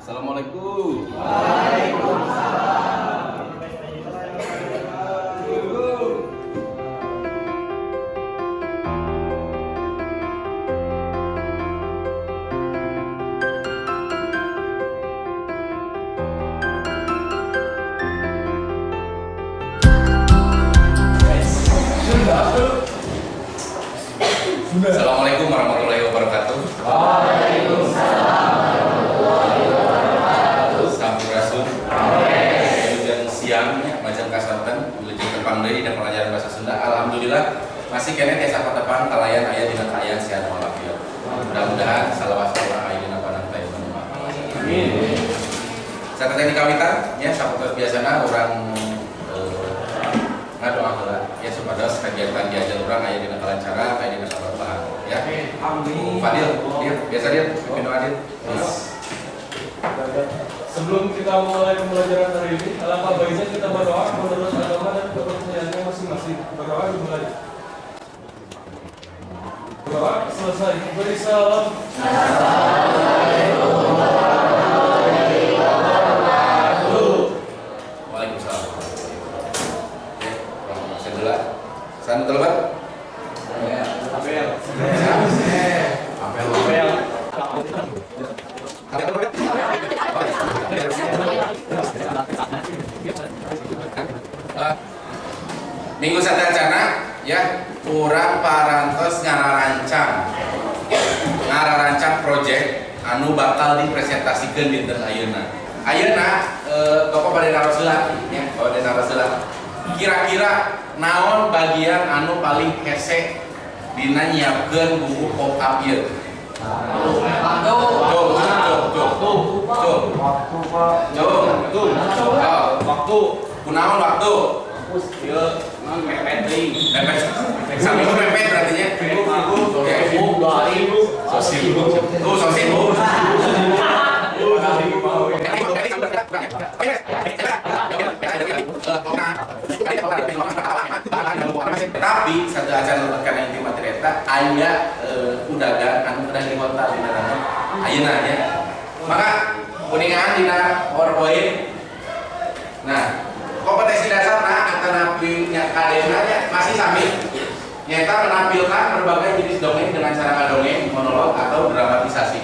Assalamualaikum. Waalaikumsalam. Assalamualaikum warahmatullahi wabarakatuh. Waalaikumsalam warahmatullahi wabarakatuh. Sampurasun. Wilujeng siang nya, majeng kasonten, wilujeng tepang deui dina pelajaran bahasa Sunda. Alhamdulillah masih keneh tiasa patepang kalayan aya dina kaayaan sehat walafiat. Mudah-mudahan salawasa urang aya dina panantai. Amin. Sateuacan dikawitan ya, sapertos biasana urang ngadoa heula ya, supados kegiatan diajar urang aya dina kalancaran, aya dina kaberkahan ya. Amin. Fadil, dia biasa dia pimpin doa dia. Sebelum kita mulai pembelajaran hari ini, alangkah baiknya kita berdoa menurut agama dan kepercayaannya masing-masing. Berdoa dimulai. Berdoa selesai. Beri salam. Assalamualaikum warahmatullahi wabarakatuh. Waalaikumsalam. Ya, kurang absen heula. Saha nu terlambat? Apel. Apel. Apel. Minggu sateuacanna ya, urang parantos ngararancang project anu bakal dipresentasikan dinten ayeuna. Ayeuna Bapak bade naros heula ya, Bapak bade naros heula. Kira-kira naon bagian anu paling hese dina nyiapkeun buku pop up ieu? Waktu. Tuh, tuh, tuh, tuh. Waktu, Pak. Tuh. Oh, Waktu. Kunaon waktu? Ieu non mepet deui. Mepet. Saminggu mepet berarti nya. Minggu, minggu. Ya. Minggu, dua hari. So sibuk. Tuh, so sibuk. Tapi sateuacan lebet kana inti materi eta aya udagan anu kedah dihontal dina danten ayeuna nya. Maka kuningan dina PowerPoint. Nah, kompetensi dasarna atanapi nya kadena nya masih sami. Nyaeta menampilkan berbagai jenis dongeng dengan cara ngadongeng, monolog atau dramatisasi.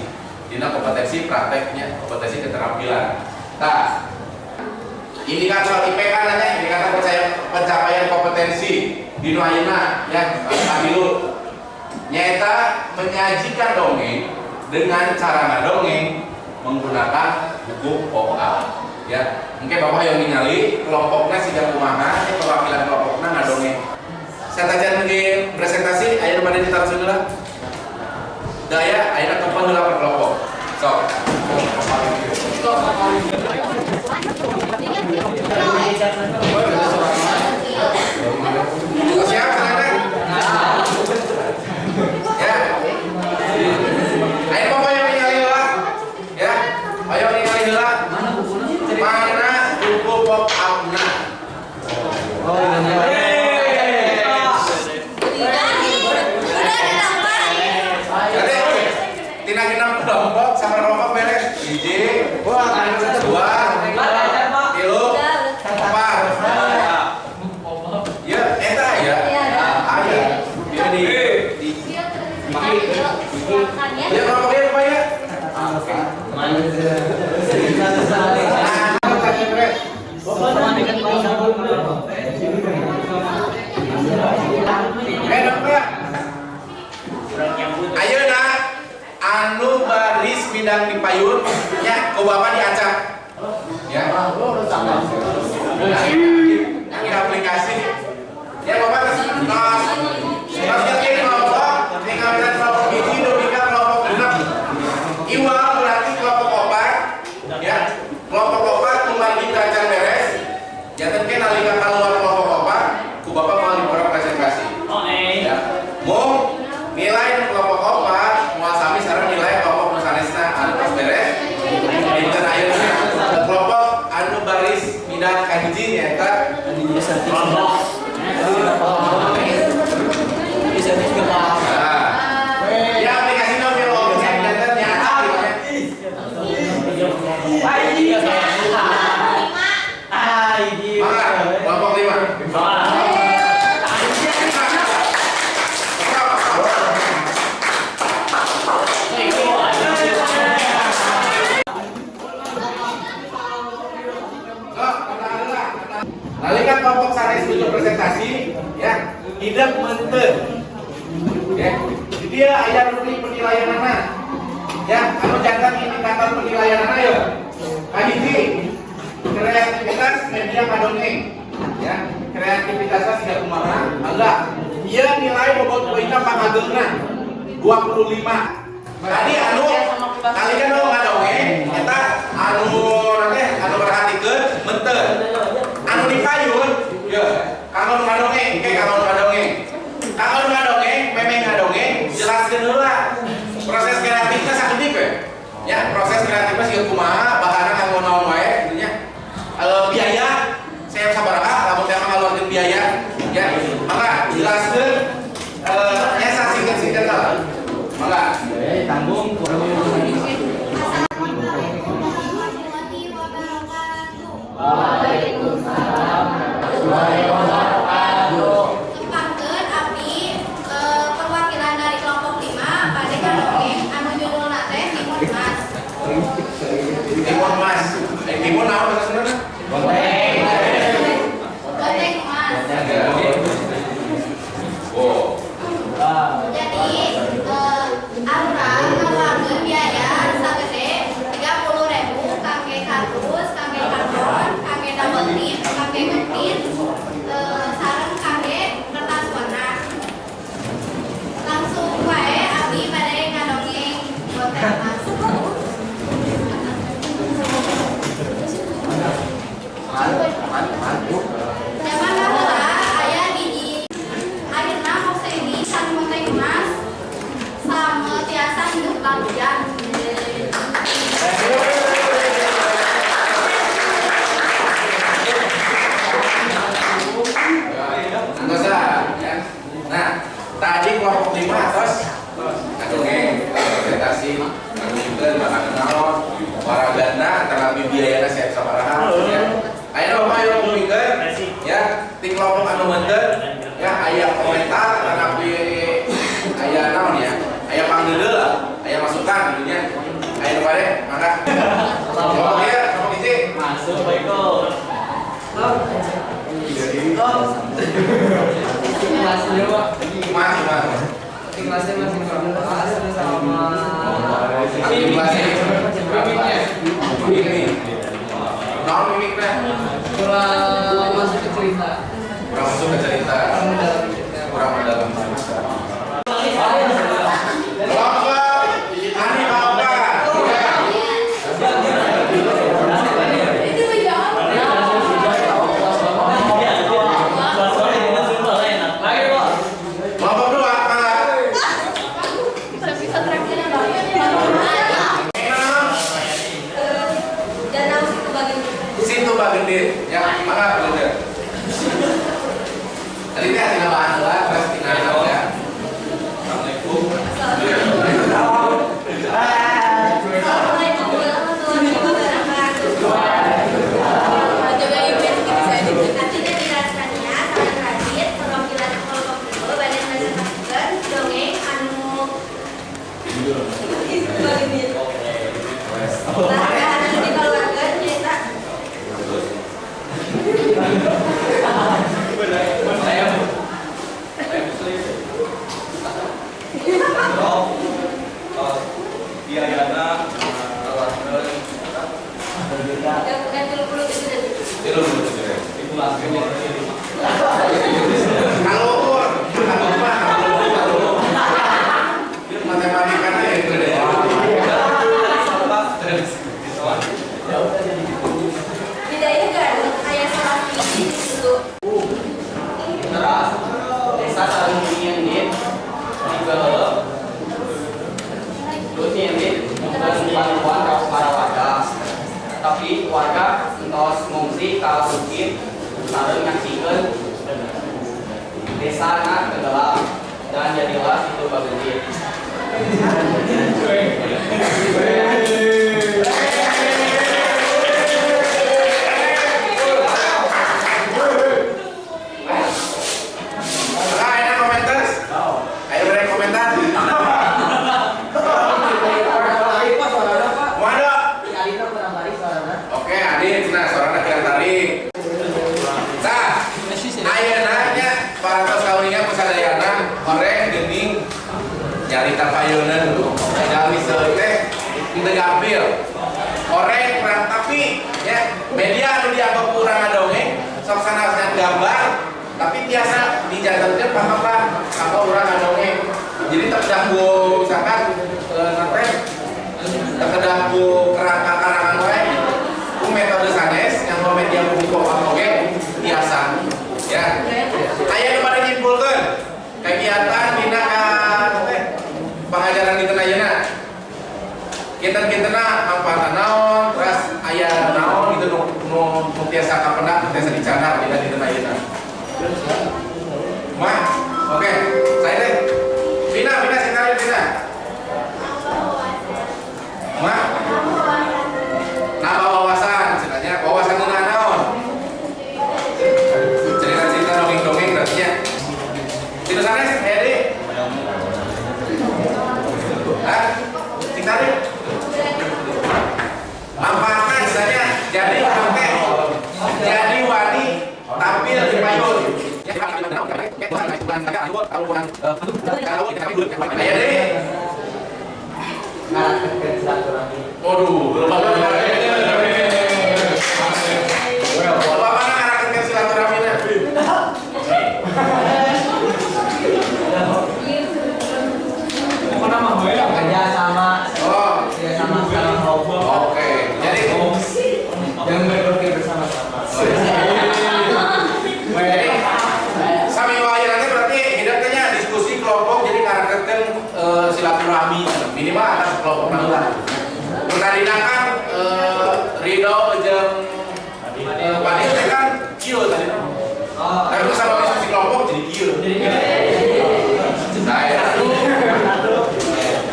Dina kompetensi prakteknya, kompetensi keterampilan. Nah, indikator IPK nanya, indikator pencapaian kompetensi di nu ayeuna ya, Kabilu. Nyaeta menyajikan dongeng dengan cara ngadongeng menggunakan buku pop-up. Ya, mungkin Bapak yang ningali kelompoknya siga kumaha, ya, perwakilan kelompoknya ngadongeng. Sateuacan di presentasi, aya nu bade ditaros heula? Daya, ayeuna telepon heula per kelompok. Sok. Siap, silakan. Ya. Ayo Bapak yang ningali heula. Ya. Ayo ningali heula. Mana buku pop up-na? Oh, iya. Udah ditambah. Jadi, tina genep kelompok sama kelompok beres. Hiji, dua, tilu, empat. Ya, eta ya. Aya. Biar di ya kelompoknya apa ya? Nah, beres. Eh, dong, Pak. Ayeuna anu baris bidang di payun nya ku Bapak diacak. Ya. Ini aplikasi. Ya Bapak tos tos tos ngerti kelompok, tinggal kelompok hiji dugi ka kelompok genep. Iwal berarti kelompok opat ya. Kelompok opat kumargi acan beres. Janten ke nalika keluar kelompok opat, ku Bapak moal diporong presentasi. Ya. Mung nilai kelompok opat moal sami sareng nilai kelompok nu sanesna anu tos beres. Dinten ayeuna kelompok anu baris midang kahiji nyaeta Hidep meunteun. Ya, di dieu aya rubrik penilaianana. Ya, anu janten indikator penilaianana ya. Kahiji, kreativitas media ngadongeng. Ya, kreativitasnya siga kumaha? Mangga. Ieu nilai bobot poinna pangageungna 25. Tadi anu kali kan nu ngadongeng eta anu teh anu perhatikeun meunteun. Anu dipayun, ya, kanggo nu ngadongeng, ke kanggo nu ngadongeng. Kanggo nu ngadongeng, memeh ngadongeng, jelaskeun heula. Proses kreatifnya sakedik we. Ya, proses kreatifnya siga kumaha, bahanna kanggo naon wae gitu nya. Biaya saya sabaraha lamun teh ngaluarkeun biaya ya. Maka jelaskeun nya sasingkat-singkat lah. Mangga. Tanggung. Assalamualaikum warahmatullahi wabarakatuh. Waalaikumsalam warahmatullahi wabarakatuh. Tepangkeun abdi perwakilan dari kelompok 5 bade ngadongeng anu judulna teh Timun Mas. Timun Mas. Eh, timun naon bahasa Sundana? Bonteng. Bonteng Mas. Oh. Jadi arurang ngaluarkeun biaya sagede 30.000 kangge kardus, kangge karton, kangge double tip, kangge ngeprint, sareng kangge kertas warna. Langsung wae abdi bade ngadongeng Bonteng Mas. Zaman baheula aya hiji akhirna Hoseni sang Bonteng Mas salama tiasa hidup bagja. Antosa, ya. Nah, tadi kelompok 5 atos ngadongeng, presentasi, ngadongengkeun bakal naon, waragana tanggapi biayana siap sabaraha ya. Ayeuna Bapak ayo ngomongkeun ya, ti kelompok anu meunteun ya aya komentar tanggapi aya naon ya, aya pangdeudeuh lah, aya masukan gitu nya. Aya nu bade, mangga. Kelompok ieu, kelompok hiji. Masuk, Michael. Kelasnya, Pak. Kumaha kumaha? Kelasnya masih kurang pas sama Artikulasi. Mimiknya. Mimik. Naon mimikna? Kurang masuk ke cerita. Kurang masuk ke cerita. Kurang mendalam cerita. Kurang mendalam cerita. Kelompok Ani Baoka. Itu jawab. Lagi, Pak. Kelompok 2, mangga. Bisa terakhir. Danau Situ Bagendit. Situ Bagendit. Ya, mangga Bagendit. Tadi teh tina bahan heula, terus tina naon ya. Assalamualaikum. Assalamualaikum warahmatullahi wabarakatuh. Artinya dijelaskannya sangat rajin perwakilan kelompok 2 bade presentasikan dongeng anu Situ Bagendit. Bahan anu dikeluarkan cerita. Saya Muslim. Biayana Yang 37.000. 37.000. Ibu langsung. Kalau ukur, kalau mah, kalau matematika teh itu deh. Di daerah Garut aya salah hiji di situ. Terus desa Salunian tiga Lunian bantuan ka para warga. Tapi warga entos ngungsi ka bukit sareng nyaksikeun desana tenggelam dan jadilah Situ Bagendit. Nah, enak komentar. Ayo beri komentar. Waduh. Oke, Adit, nah suaranya kurang tarik. Nah, ayeuna nya parantos. Didongengnya ku sadayana horeng geuning nyarita payuneun jalmi seueur teh teu gampil. Horeng kurang tapi ya media anu dianggap kurang ngadongeng sok sanaos gambar tapi tiasa dijantenkeun paham kanggo urang ngadongeng. Jadi teu kedah ku misalkan teh teu kedah ku kerangka karangan wae gitu. Ku metode sanes nganggo media buku pop oge tiasa ya. Aya nu pada nyimpulkeun kegiatan dina teh pengajaran dinten ayeuna. Kinten-kintena manfaatna naon, terus aya naon gitu nu tiasa kapendak, nu tiasa dicandak dina dinten ayeuna. Mah, oke, saya deh. Vina, Vina, sing Vina. Mah, nambah wawasan, ceritanya wawasan ngeunaan naon? Cerita-cerita dongeng-dongeng berarti ya. Tinu sanes, aya deui? Hah? Sing tarik? Manfaatna istilahnya jadi urang teh jadi wani tampil di payun. Aya deui? Waduh, belum ada. Bapak mana ngaraketkeun silaturahmina? Pokoknya mah we Kerja sama, Oh, kerja sama sama kelompok. oke. Jadi Dan berpikir bersama-sama. Jadi sami wae nanti berarti hidup teh nya diskusi kelompok jadi ngaraketkeun silaturahmi minimal atas kelompok lah. Nu tadina kan Ridho jeung Fadil teh kan kieu tadi. Oh, Tapi sama diskusi kelompok jadi kieu. Saya.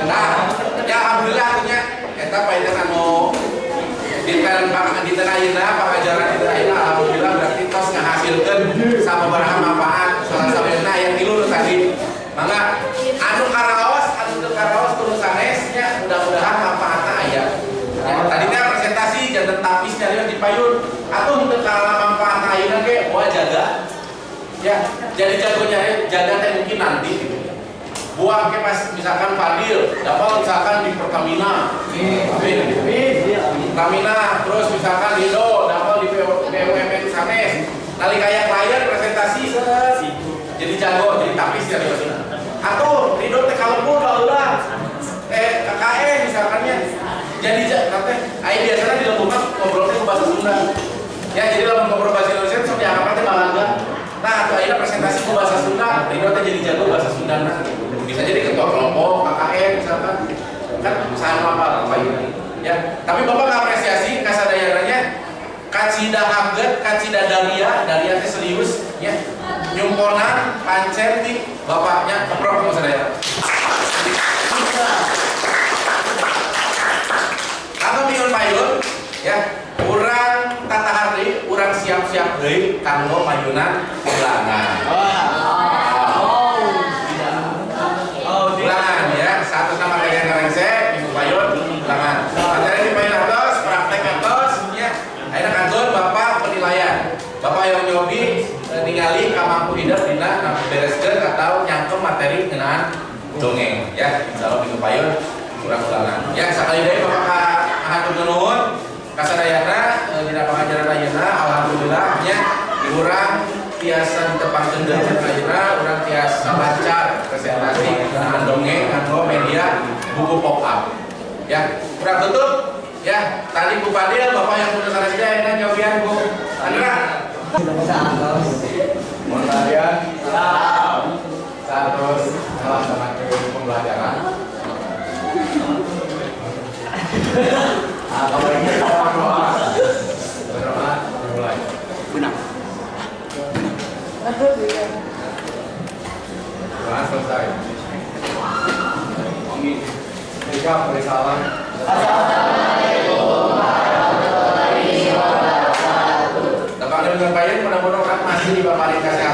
Nah, ya alhamdulillah atunya eta painten anu dinten dinten ayeuna pangajaran dinten ayeuna alhamdulillah berarti tos ngahasilkeun sababaraha manfaat salah sahijina aya tilu nu tadi. Mangga anu karaos anu teu karaos kudu sanes nya mudah-mudahan manfaatna aya. Ya, tadinya presentasi janten tapis nyarios di payun atuh teu kalah manfaatna ayeuna ge moal jaga. Ya, jadi jagonya jaga teh mungkin nanti gitu. Buang ke pas misalkan Fadil, dapat misalkan di Pertamina, amin. Pertamina, terus misalkan Lido, dapat di BUMN sanes. Nalika aya klien presentasi set, jadi jago, jadi tapis ya di. Atau Ridho teh kalembur baheula. Teh KKN misalkannya. Jadi teh aya biasanya di lembur mah ngobrol teh bahasa Sunda. Ya, jadi lamun ngobrol bahasa Indonesia sok dianggap teh balangga. Nah, atau akhirnya presentasi ku bahasa Sunda, Ridho teh jadi jago bahasa Sunda. Nah, bisa jadi ketua kelompok KKN misalkan kan sama apa apa ini ya. Tapi Bapak ngapresiasi kasadayananya kacida haget, kacida daria, daria teh serius ya. Nyumponan pancen di bapaknya keprok sama sadaya. Atau minggu payun ya, urang tata hari, urang siap-siap deui kanggo mayunan ulangan. Ulangan ya, satu sama materi rengse, minggu payun ulangan. Materi di payun atos, praktek atos, ya. Akhirnya kantun Bapak penilaian. Bapak yang nyobi ningali kamampu hidup dina bereskeun atau nyangkem materi ngeunaan dongeng ya. Insyaallah minggu payun kurang ulangan. Ya, sakali deui Bapak ka hatur nuhun kasadayana dina pangajaran ayeuna alhamdulillah nya urang tiasa ditepangkeun deui ayeuna urang tiasa lancar presentasi ngeunaan dongeng nganggo media buku pop up. Ya, kurang tutup ya. Tadi Bu Fadil, Bapak yang punya sanes ayeuna nyobian Bu Andra. Mohon latihan. Terus melaksanakan pembelajaran. Nah, kalau ini kita berdoa. Berdoa dimulai. Benar. Doa selesai. Tiga beri salam. Tepang dengan payun mudah-mudahan masih dipaparin kesehatan.